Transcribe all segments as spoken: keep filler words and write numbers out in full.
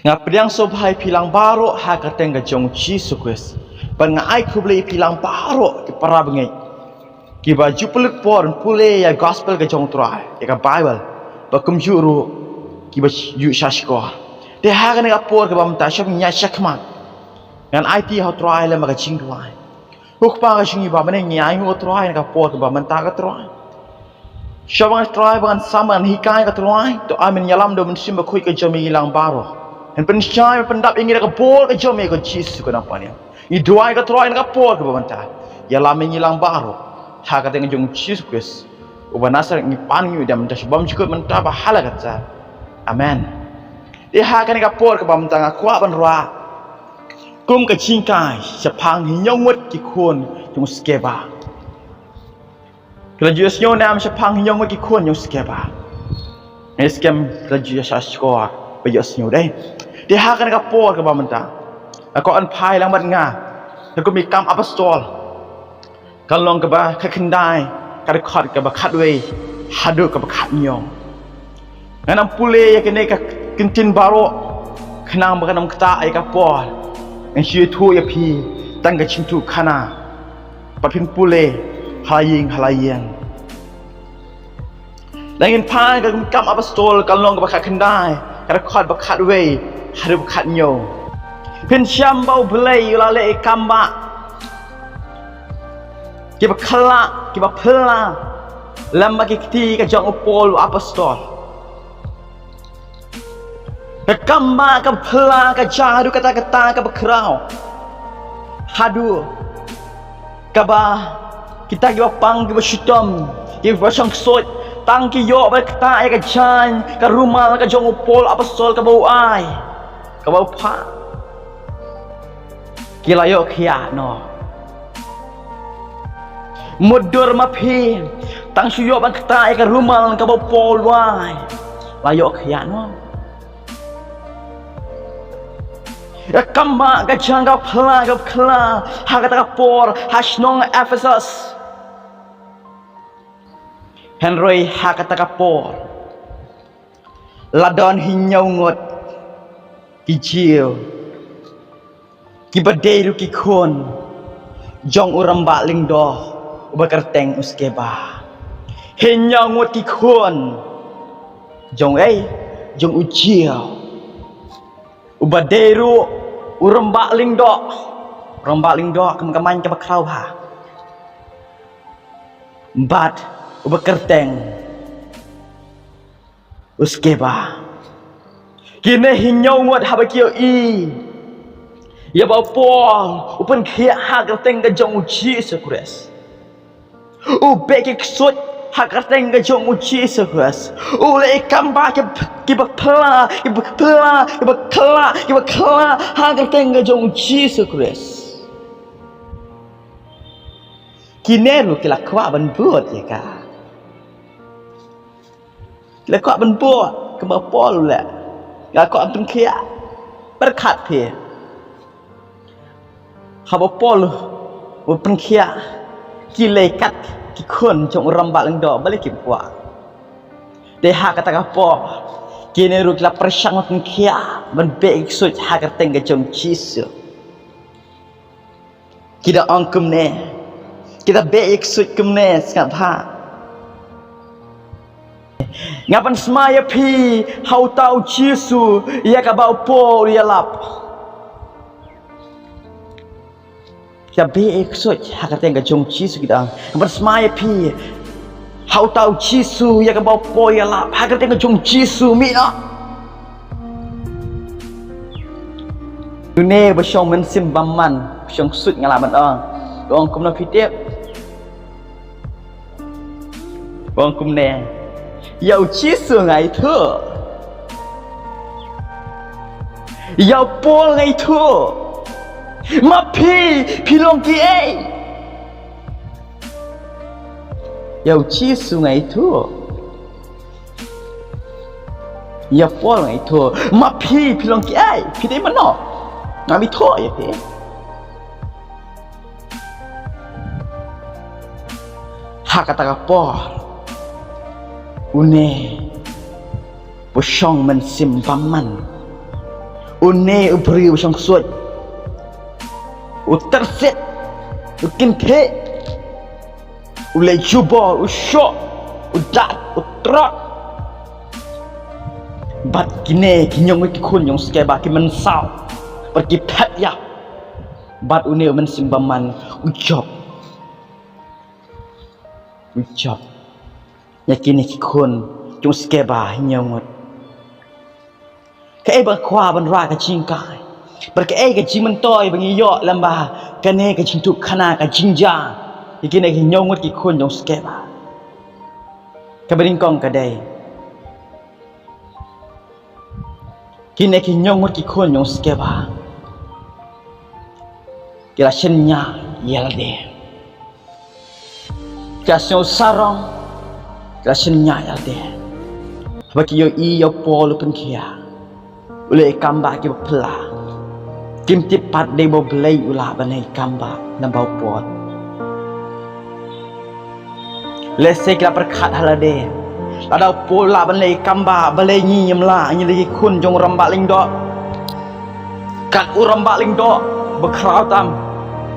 Nga pdiang sngewbha ïa phi lang baroh ha ka kyrteng ka jong u Jisu Khrist. Bad nga ai khublei ïa phi lang baroh ki para bangeit kiba ju pynlut por ban pule ïa gospel ka jong u Trai, ïa ka Baibl, bad kumjuh ruh kiba ju sha shkor. Te ha kane ka por kaba mynta, sngewbha ïa shakhmat. Ngan aiti ha u Trai lem bad ka jingduwai. Ko Kpa ka jong ngi ba mynne ngi ainguh, ko Trai, na ka por kaba mynta, ko Trai. Sha ba ngan, Trai, ba ngan sam, ngan hikai, ko Trai, to ai men ïalam da u Mynsiem Bakhuid ka jong me ïa ngi lang baroh. Ngan pynshai, ngan pyndap ïa ngi da ka bor ka jong me, ko Jisu, ko Nongpynim. Ngi duwai, ko Trai, na ka por kaba mynta, ïalam ïa ngi lang baroh ha ka kyrteng ka jong u Jisu Khrist uba Nasaret, ngi pan, ngi ïoh da mynta, sha bymjukut mynta bad hala karta. Amen. Te ha kane ka por kaba mynta nga kwah ban rwai kum ka jinghikai shaphang hynñiew ngut ki khun jong u Skeva. Phi la ju ïohsngew ne em shaphang hynñiew ngut ki khun jong u Skeva? Ngi skhem phi la ju ïoh sha shkor ba ïohsngew, dei. Te ha kane ka por kaba mynta nga kwah ban phai lang bad nga na kum ki Kam Apostol, ka lynnong kaba khatkhyndai, ka dkhot kaba khatwei haduh kaba khathynñiew. Ngan ym pule ïa kane ka kyntien baroh khnang ba kan ym ktah ïa ka por. Ngan shu ïathuh ïa phi tang ka jingïathuhkhana, bad phin pule ha la ïing ha la ïing. Lada ngin phai ha ka Kam Apostol, ka lynnong kaba khatkhyndai, ka dkhot ba khatwei haduh ba khathynñiew, phin shem ba U Blei u la leh ïa ki kambah kiba khyllah, kiba phylla lem bad ki kti ka jong u Paul u apostol. Ka kambah kaba phylla ka jia haduh katta katta kaba khraw, haduh kaba kita kiba pang, kiba shitom, kiba shong ksuid, tang ki ïoh ban ktah ïa ka jaiñ ka rumal ka jong u Paul apostol kaba u ai, kaba u phah. Ki la ïoh khiah noh. Mutdur ma phi, tang shu ïoh ban ktah ïa ka rumal kaba u Paul u ai, la ïoh khiah noh. Ka kambah ka jia kaba phylla, kaba phylla ha kata ka por ha shnong Ephesus. Hynrei ha kata ka por la don hynñiew ngut ki Jiw kiba dei ruh ki khun jong u rangbah lyngdoh uba kyrteng u Skeva. Hynñiew ngut ki khun jong, ei, jong u Jiw uba dei ruh u rangbah lyngdoh. Rangbah lyngdoh ka mut ka main kaba khraw bha. Bad uba kyrteng u Skeva. Kine hynñiew ngut haba ki ïohi ïa ba u Paul u pynkhiah ha ka kyrteng ka jong u Jisu Khrist, u beh ki ksuid ha ka kyrteng ka jong u Jisu Khrist, u leh ïa ki kambah ki, kiba phylla, kiba phylla, kiba khyllah, kiba khyllah ha ka kyrteng ka jong u Jisu Khrist. Kine ruh ki la kwah ban bud ïa ka. Ki la kwah ban bud kumba u Paul u leh. Ki la kwah ban pynkhiah. Pyrkhat phi, haba u Paul u pynkhiah, ki leh kat ki khun jong u rangbah lyngdoh, balei kim kwah? Te ha kata ka por kine ruh ki la pyrshang ban pynkhiah, ban beh ki ksuid ha ka kyrteng ka jong u Jisu. Ki da ong kumne, ki da beh ïa ki ksuid kumne, sngap bha. Nga pynsmai ïa phi ha uta u Jisu ïa kaba u Paul u ïalap. Ki da beh ïa ki ksuid ha ka kyrteng ka jong u Jisu, ki da ong, nga pynsmai ïa phi ha uta u Jisu ïa kaba u Paul u ïalap, ha ka kyrteng ka jong u Jisu, mih noh. Une ba shong mynsiem bymman, ba shong ksuid, nga lah ban ong, u ong kumno, phi tip? U ong kumne, ïa u Jisu nga ithuh. Ïa u Paul nga ithuh. Ma phi, phi long kiei? Ïa u Jisu nga ithuh. Ïa u Paul nga ithuh. Ma phi, phi long kiei? Phi dei mano? Ngam ithuh ïa phi. Ha kata ka por, une ba shong mynsiem bymman Une u briew u shong ksuid, u tyrsit, u kynthih, u leh jubor, u shoh, u dad, u trot. Bad kine ki hynñiew ngut ki khun jong u Skeva ki mynsaw bad ki phet ïa. Bad une u mynsiem bymman u jop, u jop ïa kine ki khun jong u Skeva hynñiew ngut. Kaei ba kwah ban rah ka jingkai, bad kaei ka jingmyntoi ba ngi ïoh lem bad kane ka jingtuh khana ka jingjia ïa kine ki hynñiew ngut ki khun jong u Skeva? Kaba nyngkong ka dei, kine ki hynñiew ngut ki khun jong u Skeva ki la shaniah ïa lade. Ki la sngew sarong, ki la shaniah ïa lade. Haba ki ïohi ïa u Paul u pynkhiah, u leh ïa ki kam ba kiba phylla. Kim tip pat dei ba U Blei u lah ban leh ïa ki kam ba lem bad u Paul. Lehse ki la pyrkhat ha lade, lada u Paul u lah ban leh ïa ki kam ba, balei ngi ngim lah, ngi la ki khun jong u rangbah lyngdoh. Kat u rangbah lyngdoh ba khraw tam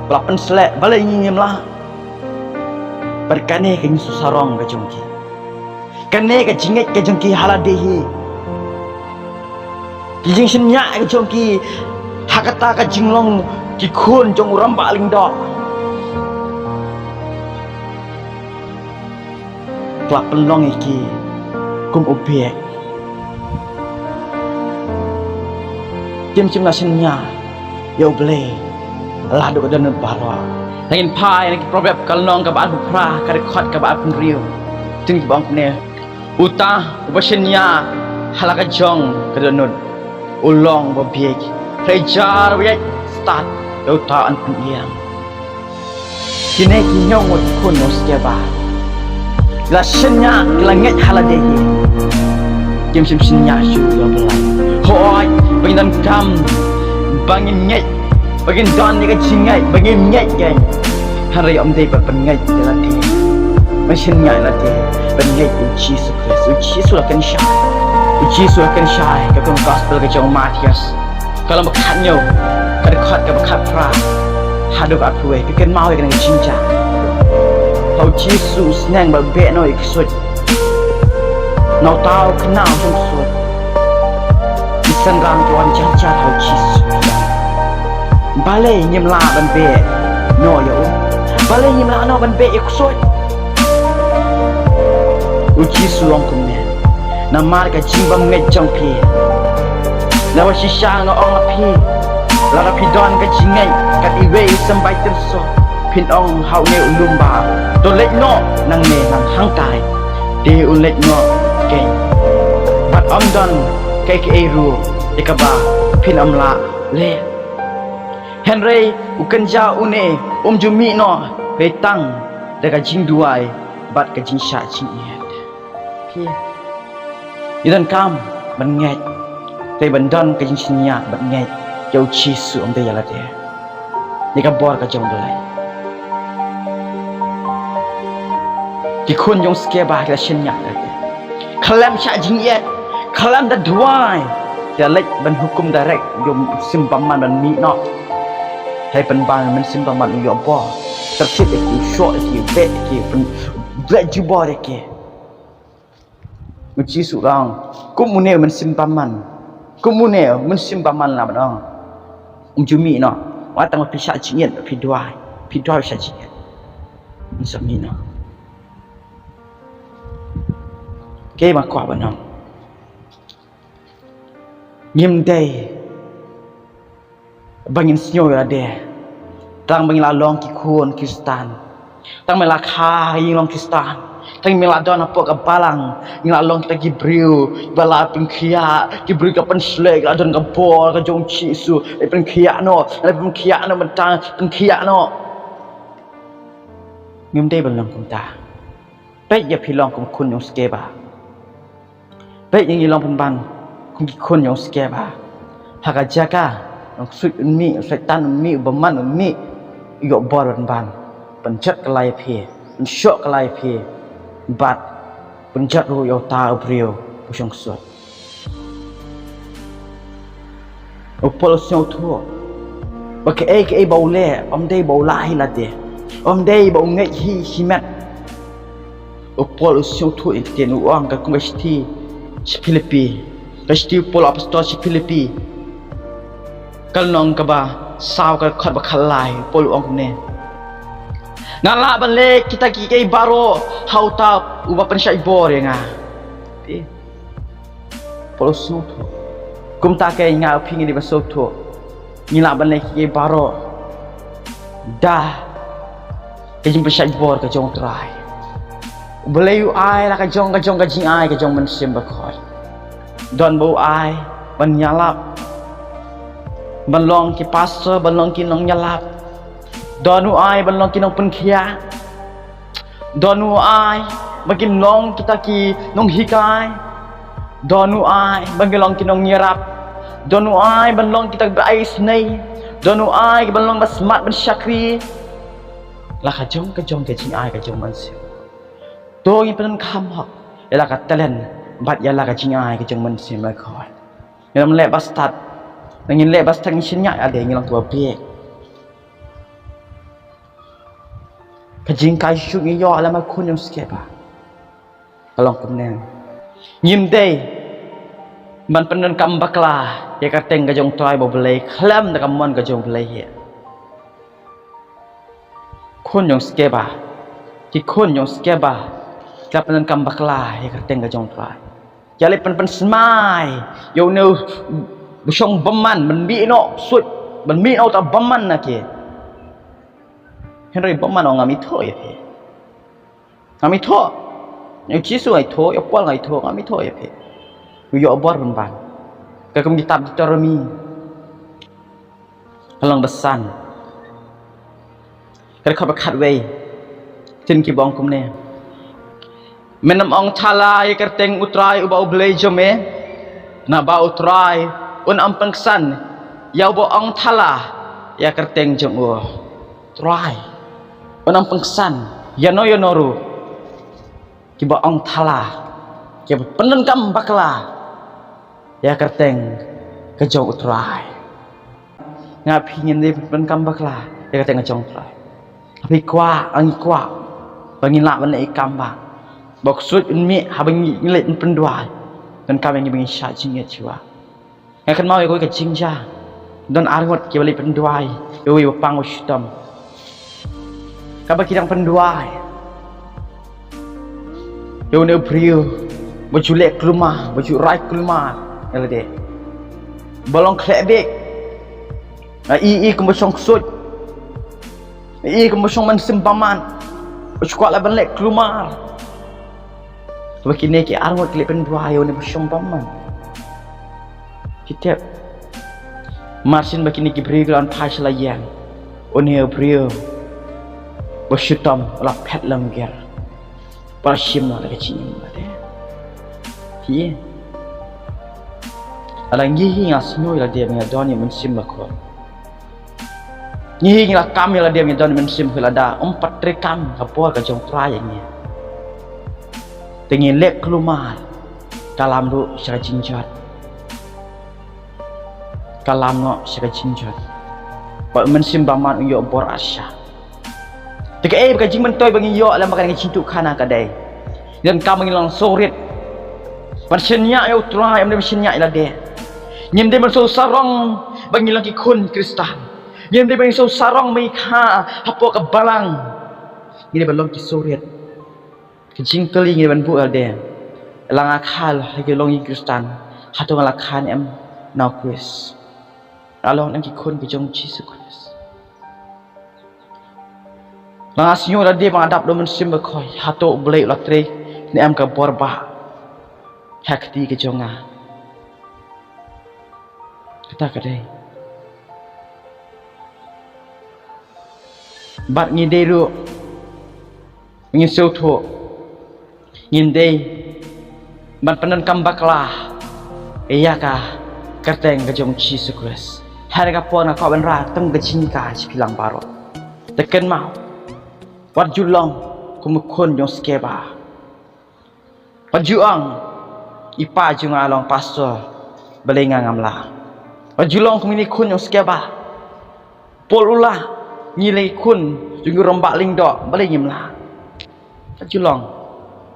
ba la pynsleh, balei ngi ngim lah? Bad kane ka jingsngew sarong ka jong ki, kane ka jingngeit ka jong ki ha lade hi, ka jingshaniah ka jong ki ha kata ka jinglong ki khun jong u rangbah lyngdoh, ka la pynlong ïa ki kum u bieit. Kim shym la shaniah ïa U Blei la haduh ka dohnud baroh. Lada ngin phai na ki Proverb ka lynnong kaba arphew phra, ka dkhot kaba arphew hynriew, ki ong kumne: Uta uba shaniah ha la ka jong ka dohnud u long uba bieit, hynrei jar ba ïaid stad ïa uta un pynïeng. Kine ki hynñiew ngut ki khun jong u Skeva ki la shaniah, ki la ngeit ha lade hi. Kim shym shaniah shuh ïa U Blei. Hooid, ba ngin donkam ba ngin ngeit, ba ngin don ïa ka jingngeit ba ngin ngeit kein. Hynrei ym dei ban pynngeit ïa lade, ban shaniah ïa lade, ban ngeit ïa U Jisu Khrist. U Jisu la kynshah, U Jisu la kynshah, ka kum gospel ka jong u Mathaios, ka lynnong ba khathynñiew, ka dkhot kaba khatphra haduh kaba arphew wei. Phi kynmaw ïa kane ka jingjia, ha U Jisu u sneng ban beh noh ïa ki ksuid na uta u khynnah u shong ksuid. Ki synran ki wan jar jar ha U Jisu: Balei ngim lah ban beh noh ïa u? Balei ngim lah noh ban beh ïa u ksuid? U Jisu u ong kumne: Namar ka jingbymngeit jong phi. Naba shisha nga ong ïa phi, lada phi don ka jingngeit kat iwei i symbai tyrsop, phin ong ha une u lum ba, to leit noh nangne nang hangtai, te un leit noh kein. Bad ym don kaei kaei ruh ïa kaba phin ym lah leh. Hynrei u kynja une um ju mih noh, hynrei tang da ka jingduwai bad ka jingshah jingit. Phi, ngi donkam ban ngeit, te ban don ka jingshaniah ban ngeit ïa U Jisu, ym dei ïa lade, ïa ka bor ka jong U Blei. Ki khun jong u Skeva ki la shaniah ïa lade. Khlem shah jingit, khlem da duwai, ki la leit ban hukum direct ïa u mynsiem bymman ban mih noh. Hynrei pynban u mynsiem bymman u ïoh bor. Tyrsit ïa ki, u shoh ïa ki, u beh ïa ki, u pyn-, u leh jubor ïa ki. U Jisu u ong, kum une u mynsiem bymman, kum une u mynsiem bymman lah ban ong, um ju mih noh. Wat tang ba phi shah jingit, phi duwai, phi duwai shah jingit, un sa mih noh. Kaei ba kwah ban ong, ngim dei ba ngin sngew ïa lade. Tang ba ngi la long ki khun Khristan, tang ba ngi la kha ïa ka jinglong Khristan, tang ba ngi la don hapoh ka balang, ngi la long kita ki briew ba la pynkhiah, ki briew ki la pynshlei, ki la don ka bor ka jong u Jisu. La pynkhiah noh, la pynkhiah noh, mynta pynkhiah noh. Ngim dei ban long kumta. Peit ïa phi long kum khun jong u Skeva. Peit ïa ngi long pynban kum ki khun jong u Skeva. Ha ka jaka u ksuid un mih, u Soitan un mih, u bymman un mih, u ïoh bor pynban, pynjot kylla ïa phi, pynshoh kylla ïa phi, bad pynjot ruh ïa uta u briew u shong ksuid. U Paul u sngewthuh ba kaei kaei ba u leh, ym dei ba u lah hi lade, ym dei ba u ngeit hi shimet. U Paul u sngewthuh ïa ka ktien, u ong ka kum ka shithi sha Philippi, ka shithi u Paul apostol sha Philippi, ka lynnong kaba saw, ka dkhot ba khatlai, u Paul u ong kumne: Nga lah ban leh kita kiei kiei baroh ha uta uba pynshait bor ïa nga. Te Paul u sngewthuh. Kumta keiñ nga, phi, ngin ïa ban sngewthuh. Ngi lah ban leh kiei kiei baroh da ka jingpynshait bor ka jong u Trai. U Blei u ai la ka jong ka jong ka jingai ka jong u Mynsiem Bakhuid. Don ba u ai ban ïalap, ban long ki pastor, ban long ki nongïalap. Don u ai ban long ki nongpynkhiah. Don u ai ba kin long kita ki nonghikai. Don u ai ba kin long ki nongïarap. Don u ai ban long kita kiba isynei. Don u ai ban long ba smat ban shakri. La ka jong ka jong ka jingai ka jong u Mynsiem. To ngin pyndonkam hok ïa la ka talent bad ïa la ka jingai ka jong u Mynsiem Bakhuid. Ngin ym leh ba stad. Ngin leh ba stad, ngin shaniah ïa lade, ngin long kiba bieit. Ka jinghikai shuh ngi ïoh lem, a khun jong u Skeva, ka long kumne: Ngim dei ban pyndonkam bakla ïa ka kyrteng ka jong u Trai bad u Blei khlem da ka mon ka jong u Blei hi. Khun jong u Skeva, ki khun jong u Skeva ki la pyndonkam bakla ïa ka kyrteng ka jong u Trai. Ki la leit pyn pynsmai ïa une u shong bymman, ban mih noh suit, ban mih noh uta u bymman na ki. Hynrei u bymman u ong: Ngam ithuh ïa phi. Ngam ithuh. Ïa u Jisu nga ithuh, ïa u Paul nga ithuh, ngam ithuh ïa phi. U ïoh bor pynban. Ka kum kitab Deuteronomi ka lynnong ba san, ka dkhot ba khatwei, ktien ki ba ong kumne: Men ym ong thala ïa ka kyrteng u Trai uba u Blei jong me, naba u Trai un ym pynksan ïa uba ong thala ïa ka kyrteng jong u. Trai un ym pynksan ïano ïano ruh kiba ong thala, kiba pyndonkam bakla ïa ka kyrteng ka jong u Trai. Nga, phi, ngim dei ban pyndonkam bakla ïa ka kyrteng ka jong u Trai. Phi kwah, ngi kwah ba ngin lah ban leh ïa ka kam ba, ba u ksuid un mih haba ngi leit ban pynduwai. Donkam ïa ngi ba ngin shah jingngeit shuwa. Nga kynmaw ïa kawei ka jingjia. Don arngut kiba leit pynduwai ïa uwei u pang uba shitom. Kaba ki dang pynduwai ïa une u briew ba ju leh kulmar, ba ju rai kulmar ïa lade, ba long khleh bieit, nga ïohi kumba shong ksuid, nga ïohi kumba shong mynsiem bymman, ba shu kwah lah ban leh kulmar. Ba kine ki arngut ki leit pynduwai ïa une ba shong bymman. Ki tip, mar shen ba kine ki briew ki la wan phai sha la ïing, une u briew ba shitom u la phet lyngngoh, ba la shim noh da ka jingim ba dei. Te lada ngi hi, nga sngew ïa lade ba ngi don ïa u Mynsiem Bakhuid. Ngi hi ngi la kam ïa lade ba ngi don ïa u Mynsiem Bakhuid, lada ym pat treikam ka bor ka jong u Trai ïa ngi, te ngi leh kulmar, ka lam ruh sha ka jingjot. Ka lam noh sha ka jingjot. Bad u mynsiem bymman u ïoh bor arshah. Te kaei ba ka jingmyntoi ba ngi ïoh lem bad kane ka jingïathuhkhana ka dei, ngi donkam ba ngin long sawrit ban shaniah ïa u Trai, ym dei ban shaniah ïa lade. Ngim dei ban sngewsarong ba ngi long ki khun Khristan. Ngim dei ban sngewsarong ba ngi kha hapoh ka balang. Ngi dei ban long ki sawrit. Ka jingkylli ngi dei ban buh ïa lade, la nga kha ha ki long ki Khristan, hato nga la kha ne em na u Khrist? Nga long ne em ki khun ki jong u Jisu Khrist? La nga sngew ïa lade ba nga dap da u Mynsiem Bakhuid, hato U Blei u la trei ne em ka bor ba ha kti ka jong nga? Kata ka dei. Bad ngi dei ruh, ngin sngewthuh, ngin dei ban pyndonkam bakla ïa ka kyrteng ka jong u Jisu Khrist. Ha kane ka por nga kwah ban rah tang ka jingkyrkhu sha phi lang baroh. Te kynmaw, wat ju long kum u khun jong u Skeva. Wat ju ong, i pa jong nga long pastor, balei nga ngam lah? Ka ju long kum kine ki khun jong u Skeva. Paul u lah, ngi lei ki khun jong ki rangbah lyngdoh, balei ngim lah? Ka ju long.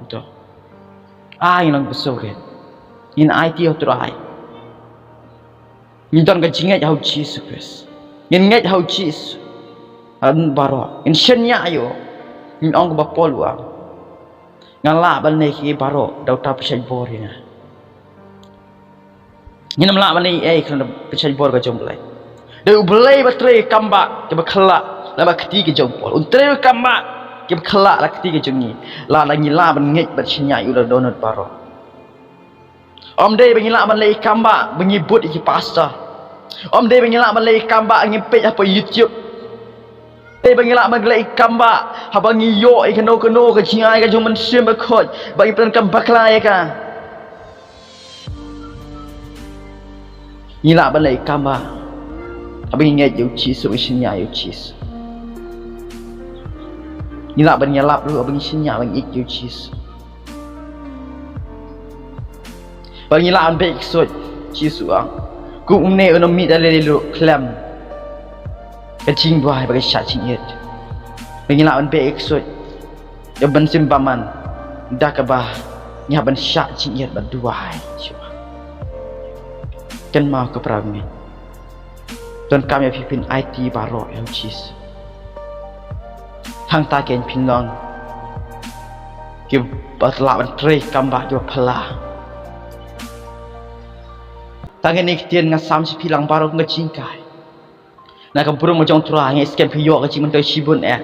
To. Ai ngi long ba sngewrit. Ngin aiti ha u Trai. Ngin don ka jingngeit ha u Jisu Khrist. Ngin ngeit ha u Jisu. Hadien baroh. Ngin shaniah ïa u. Ngin ong kumba Paul u ong. Nga lah ban leh kiei baroh da uta u pynshait bor ïa nga. Ngin ym lah ban leh ei ei khlem da u pynshait bor ka jong u Blei. Dei u Blei uba trei kam bah kiba khlak la ba kti ka jong u Paul. Un trei kam bah kiba khlak la kti ka jong ngi. Lada ngi lah ban ngeit bad shaniah ïa u da u dohnud baroh. Ym dei ba ngi lah ban leh kam bah ba ngi bud ïa ki pastor. Ym dei ba ngi lah ban leh kam bah ngi peit hapoh YouTube. Dei ba ngi lah ban leh kam bah haba ngi ïoh ïa kano kano ka jingai ka jong u Mynsiem Bakhuid ba ngi pyndonkam bakla ïa ka. Ngi lah ban leh kam bah haba ngi ngeit ïa u Jisu, ba ngi shaniah ïa u Jisu. Ngi lah ban ïalap ruh haba ngi shaniah, ba ngi ïeit ïa u Jisu. Ba ngi lah ban beh ksuid, Jisu u ong. Kum une un ym mih da lei lei ruh khlem ka jingduwai bad ka shah jingit. Ba ngi lah ban beh ksuid ïa u Mynsiem Bymman da kaba ngi hap ban shah jingit bad duwai. Kynmaw ko para bangeit. Donkam ïa phi phin aiti baroh ïa u Jisu. Hangta kein phin long kiba lah ban trei kam bah kiba phylla. Tang kine ki ktien nga sam sha phi lang baroh kum ka jinghikai. Na ka burom ka jong u Trai, nga ngeit skhem phi ïoh ka jingmyntoi shibun eh.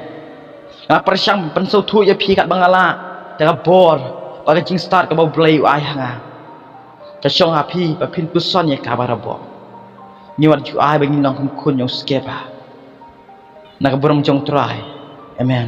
Nga pyrshang pynsngewthuh ïa phi katba nga lah da ka bor bad ka jingstad kaba u Blei u ai ha nga. Ka shong ha phi ba phin puson ïa ka barabor. Ngi wat ju ai ba ngin long kum khun jong u Skeva. Na ka burom jong u Trai. Amen.